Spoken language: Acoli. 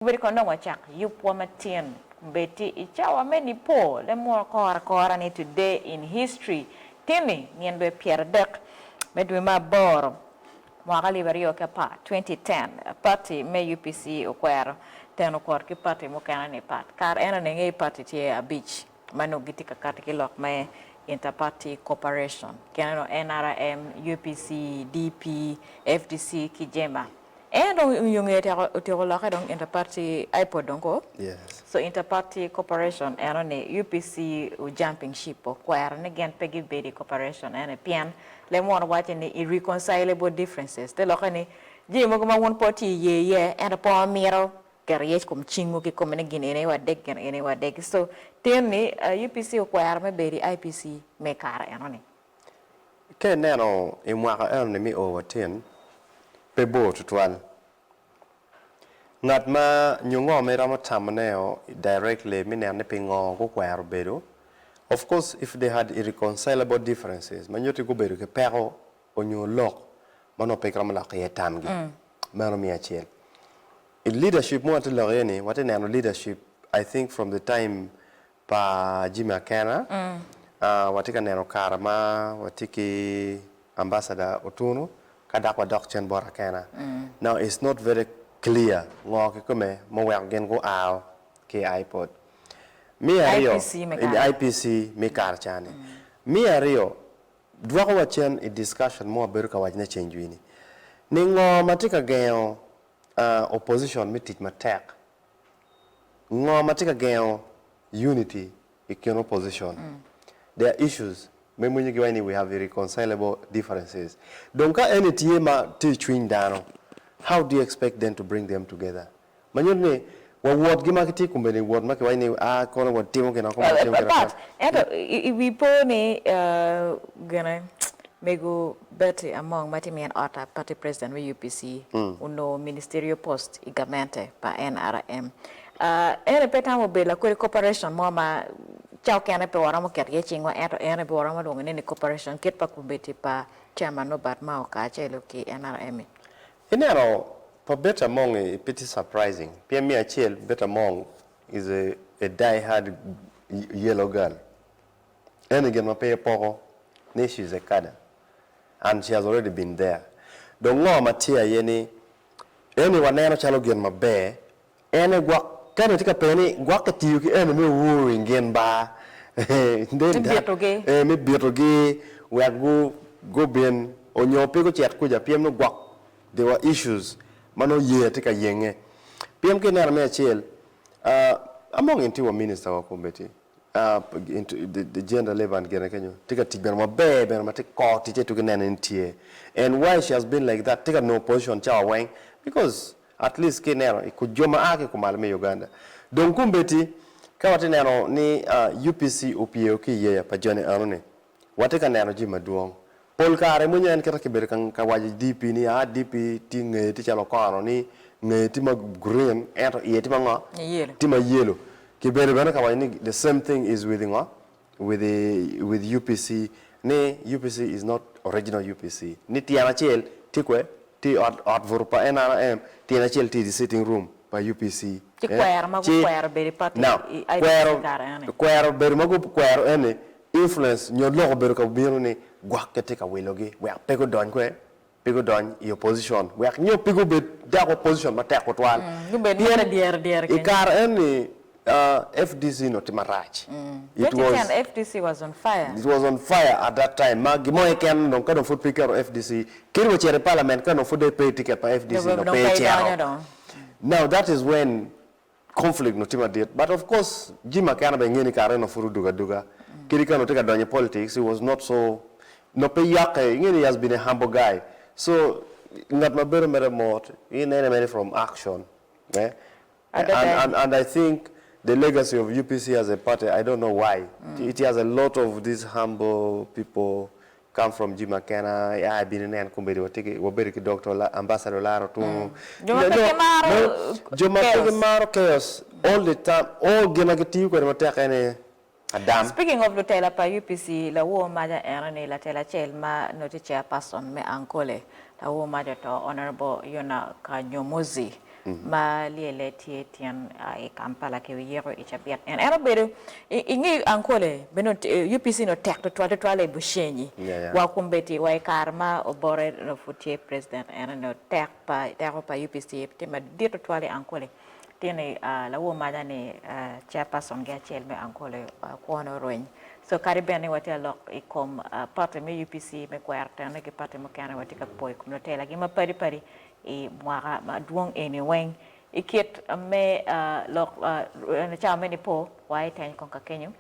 Obedo kono dong wacak yubwa matin kombeddi i cawa me Nipo lemworo kore akora ni Today in History tin-ni nyen dwe 30 me dwe me aboro mwaka 2010, 2010. Pati me UPC okwero teno kwot ki pati mukene ni pat. Kar eno-ni nge pati tye abic ma nongo gitye ka kati ki lok me Inter-Party Cooperation. Kine nongo NRM, UPC, DP, FDC ki JEMA. En dong onyo ngeye otyeko loke dong inter party ipod dong ko. Yes. So inter party cooperation eno ni UPC o jumping ship o kwero ni gin pe gibedo i cooperation ene pien leb munu waco ni irreconcilable differences te loke ni jami mogo ma wun pe wutye iye iye ento pe wamito keto iye kom cingwu kikome ni gin eni aye wadeg gin eni aye wadeg so tin ni UPC okwero me bedo i IPC me kare eno ni. Ka ineno i mwaka enoni me o wa tin, pe bor tutwal. Ngat ma nyo ngo ma iromo tamone o directly me neno ni pingo gukwero bedo, of course if they had irreconcilable differences ma nyutti gubedo ki peko onyo lok ma nongo pe giromo loko iye tamgi, meno me acel. I leadership ma watye lok iye ni, watye neno leadership I think from the time pa Jimmy Akena, watye ka neno kare ma watye ki Ambassador Otunu ka dok wadok cen bot Akena. Now it's not very clear ngo kikome ma oweko gin gua ki i IPOD. Me aryo, IPC me kare ca-ni. Me aryo, dwoko wa cen i discussion ma wabedo ka wacone ceng jwi-ni, ni ngo ma tye ka gengo opposition me tic matek Ngo ma tye ka gengo unity i kin opposition? There are issues me mwinyo giwaco ni we have irreconcilable differences. Dong ka eni tye ma tye i cwiny dano, how do you expect then to bring them together? Ma nyuto ni wa wotgi ma gitye kombeddi wot ma kiwaco ni a kono watimo gin ma watimo gin ma Pat, ento i wi po ni gine mego Betty Among ma tye min ot-ta party president me UPC onongo ministerial post i gamente pa NRM. Ene pe tamo obedo lakwede corporation mo ma ca okene pe waromo keto iye cingwa ento ene pe waromo lwongo ne ni corporation kit pa kombeddi pa chairman Robert Mao kacelo ki NRM-mi. Ineno pa Betty Among-ngi pe tye surprising pien me acel Betty Among is a die hard yellow girl. Eni gin ma pe ipoko ni she is a cadre and she has already been there. Dong ngo ma tye aye ni eni waneno calo gin maber, ene gwok ka eni tye ka penyo ni gwok kitiyo ki eni me wooing gin ba Me bitogi. Eh me bitogi wek gu gubin onyo pe gucit kuca pien nongo gwok there were issues ma nongo yeya tye ka yenge. Pien ka ineno me acel Among in tye wa minister wa kombeddi. The gender level gine kenyo tye ka tic bene maber bene ma tye kor ticce tuki nene ni tye and why she has been like that tye ka nongo position cawa weng because at least ki ineno i jo ma a ki kumalo me Uganda dong kombeddi ka watye neno ni UPC opyeo ki i yeya pa joni eno ni watye ka neno jami madwong Pol kare mwonyo en kite kibedo ka waco DP ni aa DP tye ngeye tye calo okono ni ngeye tye ma green ento iye tye ma ngo? Tye ma yellow. Kibedo bene ka waco ni the same thing is with ngo? With with UPC ni UPC is not original UPC ni tyen acel tye kwe tye i ot ot buto pa NRM tyen acel tye i sitting room pa UPC. Ci kwero ma gukwero bedo i party i IPC kare eni. Kwero bedo ma gukwero eni Influence nyo lok obedo ka bino ni gwok gitye ka wilogi wek pe gudony kwe, pe gudony i opposition, wek nyo pe gubed dok opposition matek tutwal. Gubed Pien mere dyere dyere i kenyo. kare eni FDC onongo tye marac. It was 2010 FDC was on fire. It was on fire at that time ma gin mo keken dong ka dong pud pe iketo FDC, kadi wa cito i parliament ka dong pud dong ipe i ticket pa FDC Dong dong pe pe idonyo icito. dong. Now that is when Conflict nongo tye madit but of course Jim Akena bene nge ni kare nongo pud odugo aduga kadi ka onongo tye ka donyo i politics he was not so nongo pe yokke inge ni he has been a humble guy so ngat ma bedo mere mot inene mere from action eh and and and I think the legacy of UPC as a party I don't know why it has a lot of these humble people Come from Jim Akena, ia ibin inen kombeddi watye ki, wabedo ki Doctor La, Ambassador Lara Otungu. Jo ma pe gimaro Jo ma pe chaos. gimaro chaos all the time, all gin ma gitiyo kwede matek ene adam. Speaking of lutela pa UPC, lawor maca eno ni latela acel ma nongo tye chairperson me Ankole, lawor maca oto Honourable Yona Kanyomozi. ma lyelle tye tyen i Kampala ki yiko i cabit en. En obedo i nge Ankole bene UPC onongo tek tutwal tutwal i Bushenyi wa kombeddi wa i kare ma Obote onongo pud tye president en onongo tek pa teko pa UPC tye madit tutwal i Ankole. Tye-ni lawor maca ni chairperson gi acel me Ankole kwone orweny. So kadi bed ni watye ka lok i kom party me UPC me kwero tene ki party mukene watye ka po i kom lutela gi mapadi padi i mwaka madwong eni weng. I kit me lok cawa me nipo wa iteny kong ka kenyo.